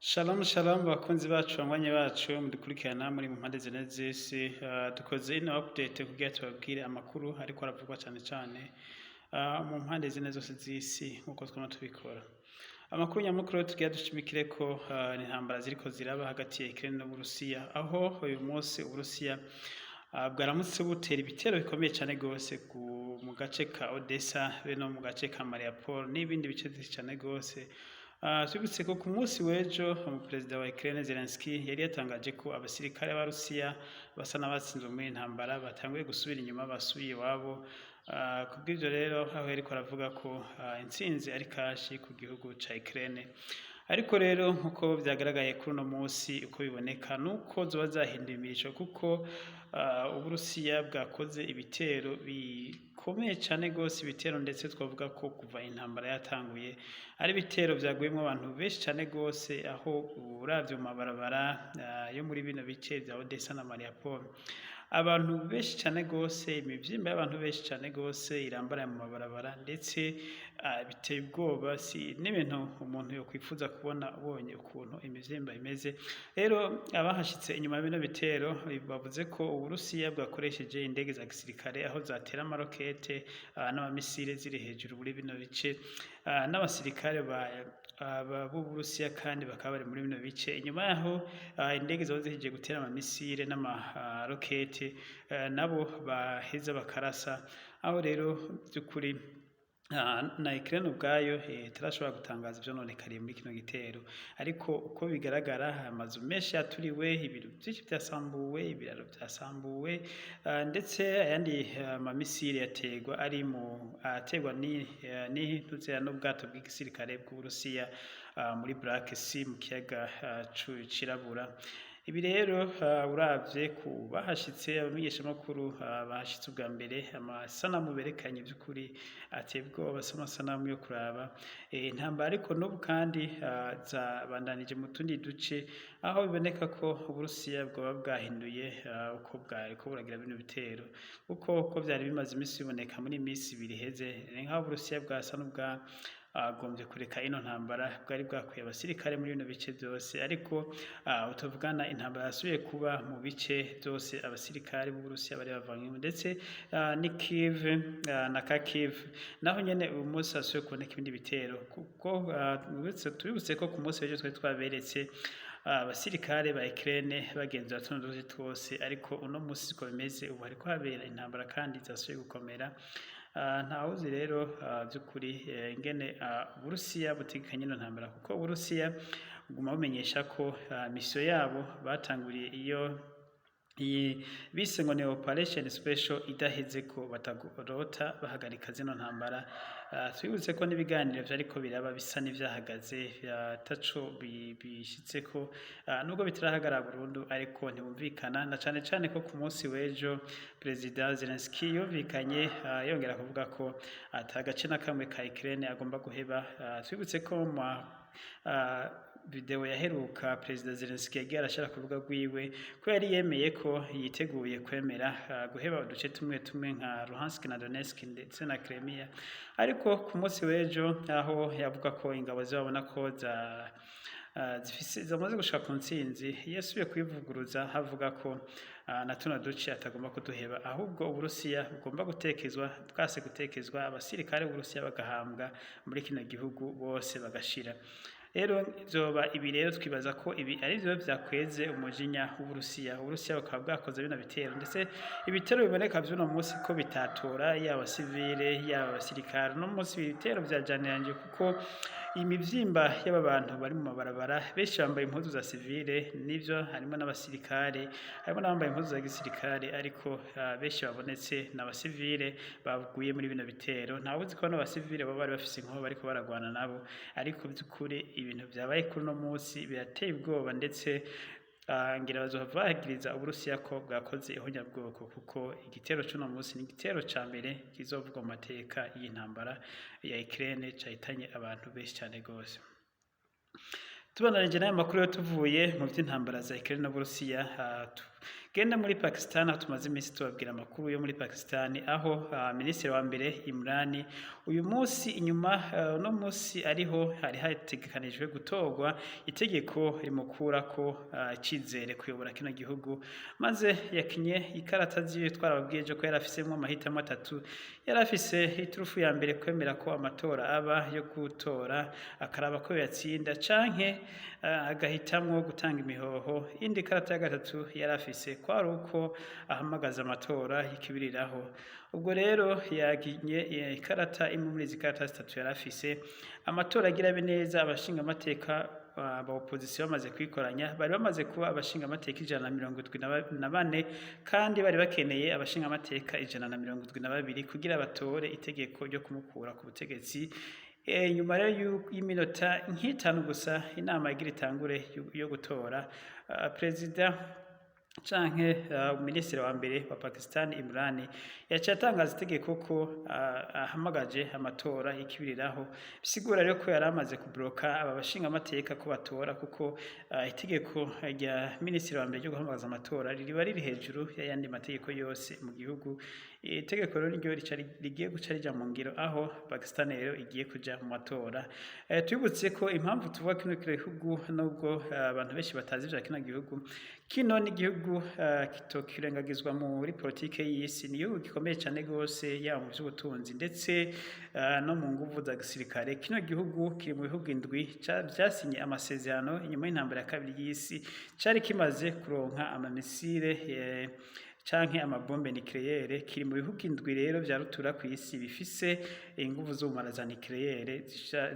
Shalom shalom, bakunzi bacu, banywanyi bacu mudukurikirana muri mu mpande zine z'isi. Dukoze ino update kugira tubabwire amakuru ariko aravugwa cyane cyane mu mpande zine zose z'isi, nk'uko twama tubikora. Amakuru nyamukuru tugira dushimikire ko ni intambara ziriko ziraba hagati ya Ukraine n'Uburusiya, aho uyu munsi Uburusiya bwaramutse butera ibitero bikomeye cyane gose mu gace ka Odessa be no mu gace ka Mariupol n'ibindi bice vyinshi cyane gose. Twibutse ko ku munsi w'ejo umuperezida wa Ukraine Zelensky yari yatangaje ko abasirikare b'Abarusiya basa n'abatsinzwe muri iyi ntambara, batanguye gusubira inyuma, basubiye iwabo. Kubw'ivyo rero, aho yariko aravuga ko intsinzi ari kashi ku gihugu ca Ukraine. Ariko rero, nk'uko vyagaragaye kuri uno munsi, uko biboneka nuko zoba zahinduye imirisho, kuko Uburusiya bwakoze ibitero bikomeye cane gose, ibitero ndetse twavuga ko kuva intambara yatanguye ari ibitero vyaguyemwo abantu benshi cane gose, aho uravye mu mabarabara yo muri bino bice vya Odessa na Mariupol, abantu benshi cane gose, imivyimba y'abantu benshi cane gose irambaraye mu mabarabara, ndetse biteye ubwoba, si n'ibintu umuntu yokwifuza kubona ubonye ukuntu imivyimba imeze. Rero abahashitse inyuma ya bino bitero bavuze ko Uburusiya bwakoresheje indege za gisirikare, aho zatera amarokete n'amamisire ziri hejuru muri bino bice, n'abasirikare b'Uburusiya kandi bakaba bari muri bino bice. Inyuma yaho indege zoba zihejeje gutera amamisire n'amarokete, nabo baheza bakarasa. Aho rero vy'ukuri na Ukraine ubwayo itarashobora gutangaza ivyononekariye muri kino gitero, ariko uko bigaragara amazu menshi yaturiwe, ibintu vyinshi vyasambuwe, ibiraro vyasambuwe, ndetse ayandi mamisire yategwa ari mu ategwa n'intuzeya n'ubwato bw'igisirikare bw'Uburusiya muri Black Sea, mu kiyaga cirabura. Ibi rero, uravye ku bahashitse, abamenyeshamakuru bahashitse ubwa mbere, amasanamu berekanye vy'ukuri ateye ubwoba, si amasanamu yo kuraba intambara. Ariko n'ubu kandi zabandanije mu tundi duce, aho biboneka ko Uburusiya bwoba bwahinduye uko bwariko buragira bino bitero, kuko uko vyari bimaze imisi biboneka muri imisi 2 iheze, ni nk'aho Uburusiya bwasa n'ubwa agombye kureka ino ntambara, bwari bwakwiye abasirikare muri bino bice byose. Ariko utuvugana intambara yasubiye kuba mu bice byose abasirikare b'Uburusiya bari bavanyemo, ndetse ni Kiev na Kharkiv naho nyene uyu munsi hasubiye kuboneka ibindi bitero, kuko tubibutse ko ku munsi w'ejo twari twaberetse abasirikare ba Ukraine bagenzura tuno duce twose, ariko uno munsi siko bimeze. Ubu hariko habera intambara kandi zasubiye gukomera. Ntawuzi rero vy'ukuri ingene Uburusiya butegekanye ino ntambara, kuko Uburusiya buguma bumenyesha ko mission yabo batanguriye iyo iyi bise ngo ni operation special idaheze ko batagorota bahagarika zino ntambara. Twibutse ko n'ibiganiro vyariko biraba bisa n'ivyahagaze, ataco bishitseko, nubwo bitarahagarara burundu, ariko ntibumvikana, na cane cane ko ku munsi w'ejo Perezida Zelensky yumvikanye yongera kuvuga ko ata gace na kamwe ka Ukraine agomba guheba. Twibutse ko mu video yaheruka Perezida Zelensky yagiye arashira ku rubuga rwiwe ko yari yemeye ko yiteguye kwemera guheba uduce tumwe tumwe nka Luhansk na Donetsk ndetse na Crimea. Ariko ku munsi w'ejo, aho yavuga ko ingabo zibabona ko za zifise zamaze gushika ku ntsinzi, yasubiye kwivuguruza, havuga ko na tuno duce atagomba kuduheba, ahubwo Uburusiya bugomba gutekezwa, bwase gutekezwa, abasirikare b'Uburusiya bagahambwa muri kino gihugu bose bagashira. Rero vyoba ibi rero twibaza ko ibi ari vyo vyakweze umujinya w'Uburusiya, Uburusiya bukaba bwakoze bino bitero, ndetse ibitero biboneka vy'uno munsi ko bitatora yaba sivile yaba abasirikare. Uno munsi ibitero vyajaniranye, kuko imivyimba y'aba bantu bari mu mabarabara benshi bambaye impuzu za sivile, nivyo harimo n'abasirikare, harimo n'abambaye impuzu za gisirikare, ariko benshi babonetse ni abasivile baguye muri bino bitero. Ntawuzi ko bano basivile baba bari bafise inkoho bariko baragwana nabo, ariko vy'ukuri ibintu vyabaye kuri uno munsi birateye ubwoba, ndetse ngira bazohava bahagiriza Uburusiya ko bwakoze ihonyabwoko, kuko igitero c'uno munsi ni igitero ca mbere kizovugwa mu mateka y'intambara ya Ukraine cahitanye abantu benshi cane gose. Tubandanije n'aya makuru yo tuvuye mu vy'intambara za Ukraine n'Uburusiya, Tugende muri Pakistan, aho tumaze iminsi tubabwira amakuru yo muri Pakistan, aho minisitiri wa mbere Imran uyu munsi inyuma uno munsi ariho hari hategekanijwe gutorwa itegeko rimukurako icizere kuyobora kino gihugu, maze yakinye ikarata ziwe. Twarababwiye ejo ko yari afisemwo amahitamo atatu. Yari afise iturufu ya mbere, kwemera ko amatora aba yo gutora akaraba ko yatsinda, canke agahitamwo gutanga imihoho. Indi karata ya gatatu yari afise kwari uko ahamagaza amatora y'ikibiriraho. Ubwo rero yaginye ikarata imwe muri izi karata zitatu yari afise. Amatora agira abe neza, abashinga amateka ba opposition bamaze kwikoranya, bari bamaze kuba abashinga amateka 174, kandi bari bakeneye abashinga amateka 172 kugira batore itegeko ryo kumukura ku butegetsi. Nyuma rero y'iminota nk'itanu gusa inama igira itangure yo gutora, perezida canke minisitiri wa mbere wa Pakistan Imran yaciye atangaza itegeko ko ahamagaje amatora y'ikibiriraho. Bisigura rero ko yari amaze kubloka aba bashinga amateka ko batora, kuko itegeko rya minisitiri wa mbere ryo guhamagaza amatora riba riri hejuru y'ayandi mategeko yose mu gihugu. Itegeko rero niryo rigiye guca rija mu ngiro, aho Pakistan rero igiye kuja mu matora. Tubibutse ko impamvu tuvuga kino gihugu, nubwo abantu benshi batazi ivya kino gihugu, kino ni igihugu kitokirengagizwa muri politike y'isi. Ni igihugu gikomeye cane gose, yaba mu vy'ubutunzi ndetse no mu nguvu za gisirikare. Kino gihugu kiri mu bihugu indwi vyasinye amasezerano inyuma y'intambara ya kabiri y'isi. Cari kimaze kuronka amamisire canke amabombe nucléaire. Kiri mu bihugu indwi rero vya rutura kw'isi bifise inguvu z'ubumara za nucléaire,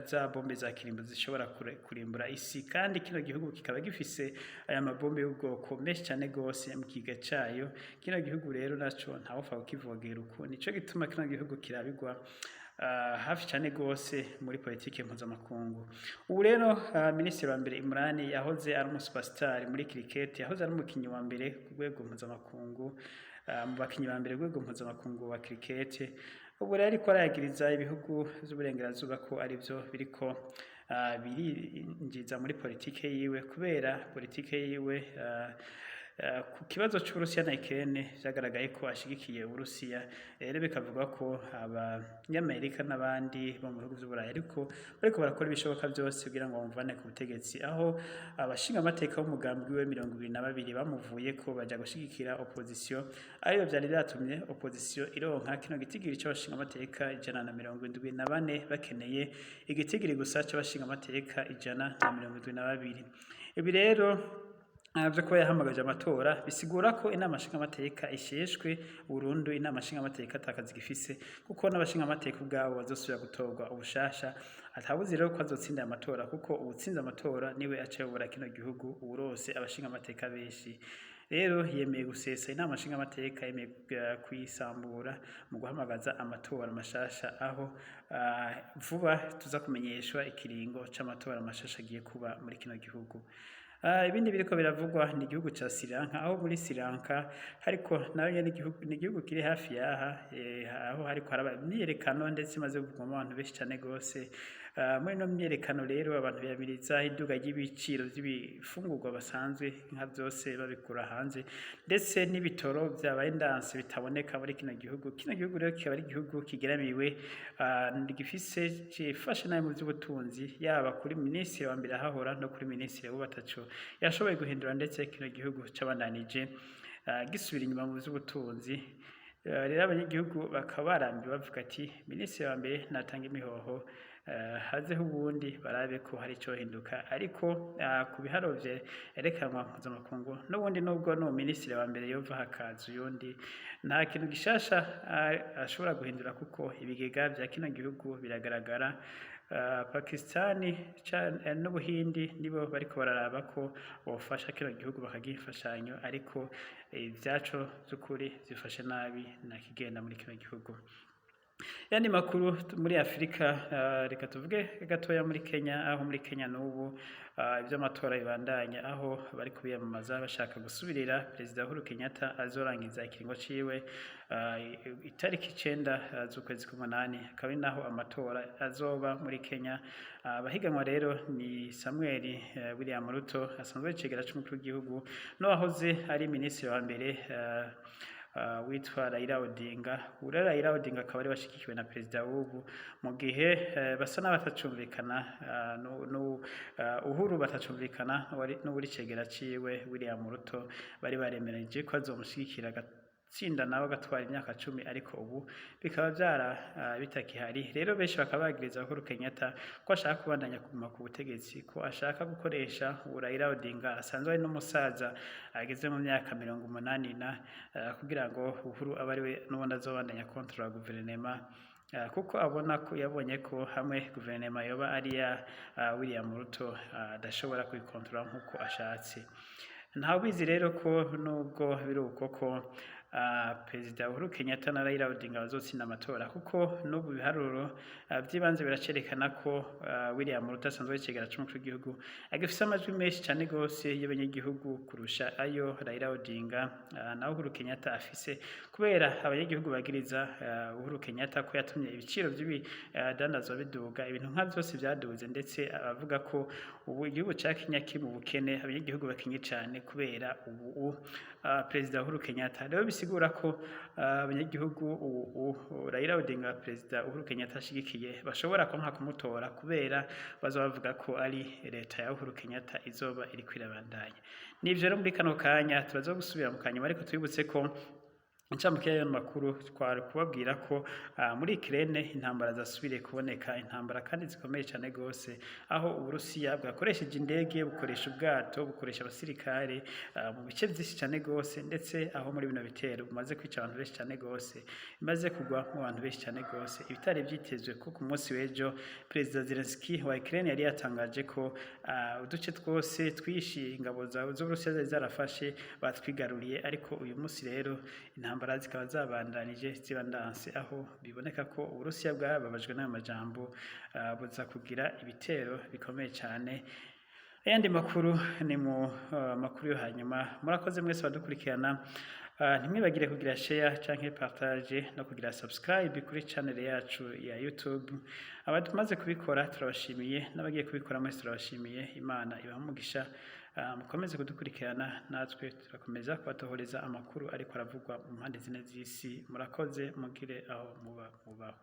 za bombe za kirimbuzi zishobora kurimbura isi. Kandi kino gihugu kikaba gifise aya mabombe y'ubwoko menshi cane gose mu kiga cayo. Kino gihugu rero naco ntawopfa kukivogera uko. Nico gituma kino gihugu kirabigwa hafi cane gose muri politike mpuzamakungu. Ubu rero minisitiri wa mbere Imran yahoze ari umusuperstar muri cricket, yahoze ari umukinyi wa mbere ku rwego mpuzamakungu, mu bakinyi ba mbere ku rwego mpuzamakungu wa cricket. Ubu rero ariko arayagiriza ibihugu vy'uburengerazuba ko arivyo biriko birinjiza muri politike yiwe, kubera politike yiwe ku kibazo c'Uburusiya na Ukraine vyagaragaye ko ashigikiye Uburusiya. Rero bikavuga ko abanyamerika n'abandi bo mu bihugu vy'Uburayi ariko bariko barakora ibishoboka vyose kugira ngo bamuvane ku butegetsi, aho abashinga amateka b'umugambi wiwe 22 bamuvuyeko baja gushigikira opposition, ariyo vyari vyatumye opposition ironka kino gitigiri c'abashinga amateka 174, bakeneye igitigiri gusa c'abashinga amateka 172. Ibi rero vyo kuba yahamagaje amatora bisigura ko inama nshingamateka isheshwe burundu. Inama nshingamateka atakazi gifise, kuko n'abashingamateka ubwabo bazosubira gutorwa ubushasha. Atabuzi rero ko azotsinda amatora, kuko uwutsinze amatora niwe aca ayobora kino gihugu, uwurose abashingamateka benshi. Rero yemeye gusesa inama nshingamateka, yemeye kuyisambura mu guhamagaza amatora mashasha, aho vuba tuza kumenyeshwa ikiringo c'amatora mashasha agiye kuba muri kino gihugu. Ibindi biriko biravugwa ni igihugu ca Sri Lanka, aho muri Sri Lanka hariko nayo nyene ni igihugu kiri hafi yaha, aho hariko haraba imyiyerekano ndetse imaze kuvugwamwo abantu benshi cane gose. Muri ino myiyerekano rero abantu biyamiriza iduga ry'ibiciro vy'ibifungurwa basanzwe nka vyose babikura hanze, ndetse n'ibitoro vyabaye ndanse bitaboneka muri kino gihugu. Kino gihugu rero kikaba ari igihugu kigeramiwe, gifise cifashe nabi mu vy'ubutunzi, yaba kuri minisitiri wa mbere ahahora no kuri minisitiri w'ubataco yashoboye guhindura, ndetse kino gihugu cabandanije gisubira inyuma mu vy'ubutunzi. Rero abanyagihugu bakaba barambiwe, bavuga ati minisitiri wa mbere natanga imihoho, hazeho uwundi barabe ko hari icohinduka. Ariko ku biharuro vyerekanwa mpuzamakungu, n'ubundi nubwo n'uwo minisitiri wa mbere yova hakaza uyundi, nta kintu gishasha ashobora guhindura, kuko ibigega vya kino gihugu biragaragara. Pakistani n'Ubuhindi nibo bariko bararaba ko bofasha kino gihugu bakagiha imfashanyo, ariko ivyaco vy'ukuri vyifashe nabi, nta kigenda muri kino gihugu. Yandi makuru muri Afrika, reka tuvuge gatoya muri Kenya, aho muri Kenya n'ubu ivy'amatora bibandanya, aho bari kubiyamamaza bashaka gusubirira Perezida Uhuru Kenyatta azorangiza ikiringo ciwe itariki 9 z'ukwezi k'umunani, akaba ari naho amatora azoba muri Kenya. Abahiganwa rero ni Samuel William Ruto asanzwe ari icegera c'umukuru w'igihugu n'uwahoze ari minisitiri wa mbere witwa Raila Odinga. Ura Raila Odinga akaba ari washigikiwe na perezida w'ubu, mu gihe basa n'abatacumvikana Uhuru batacumvikana n'uwuri cegera ciwe William Ruto, bari baremereje ko azomushigikira agatsinda nawe agatwara imyaka 10, ariko ubu bikaba vyara bitakihari. Rero benshi bakaba bagiriza Uhuru Kenyatta ko ashaka kubandanya kuguma ku butegetsi, ko ashaka gukoresha Raila Odinga asanzwe ari n'umusaza ageze mu myaka 80 na kugira ngo Uhuru abe ariwe n'ubundi azobandanya contrôla guverinema, kuko abona ko yabonye ko hamwe guverinema yoba ari iya William Ruto adashobora kuyikontrola nk'uko ashatse. Ntawubizi rero ko nubwo biri uko ko Perezida Uhuru Kenyatta na Raila Odinga bazotsinda amatora, kuko n'ubu biharuro vy'ibanze biracerekana ko William Ruto asanzwe ari icegera c'umukuru w'igihugu agifise amajwi menshi cane gose y'abanyagihugu kurusha ayo Raila Odinga na Uhuru Kenyatta afise, kubera abanyagihugu bagiriza Uhuru Kenyatta ko yatumye ibiciro vy'ibidandazwa biduga, ibintu nka vyose vyaduze, ndetse abavuga ko ubu igihugu ca Kenya kiri mu bukene, abanyagihugu bakenye cane kubera ubu Perezida Uhuru Kenyatta. Rero bisigura ko abanyagihugu ubu Raila Odinga Perezida Uhuru Kenyatta ashigikiye bashobora kwanka kumutora, kubera bazoba bavuga ko ari leta ya Uhuru Kenyatta izoba iriko irabandanya. Nivyo rero muri kano kanya turaza gusubira mu kanyuma, ariko twibutse ko incamake y'ayo makuru twari kubabwira ko muri Ukraine intambara zasubiriye kuboneka, intambara kandi zikomeye cane gose, aho Uburusiya bwakoresheje indege, bukoresha ubwato, bukoresha abasirikare mu bice vyinshi cane gose, ndetse aho muri bino bitero bumaze kwica abantu benshi cane gose, bimaze kugwa mu bantu benshi cane gose, ibitari vyitezwe ko ku munsi w'ejo Perezida Zelensky wa Ukraine yari yatangaje ko uduce twose twishi ingabo z'Uburusiya zari zarafashe batwigaruriye, ariko uyu munsi rero intambara zikaba zabandanije zibandanse, aho biboneka ko Uburusiya bwababajwe n'ayo majambo buza kugira ibitero bikomeye cane. Ayandi makuru ni mu makuru yo hanyuma. Murakoze mwese badukurikirana. Ntimwibagire kugira share canke partage no kugira subscribe kuri channel yacu ya YouTube. Abamaze kubikora turabashimiye, n'abagiye kubikora mwese turabashimiye. Imana ibahe umugisha. Mukomeze kudukurikirana, natwe turakomeza kubatohoreza amakuru ariko aravugwa mu mpande zine z'isi. Murakoze, mugire aho muba mubaho.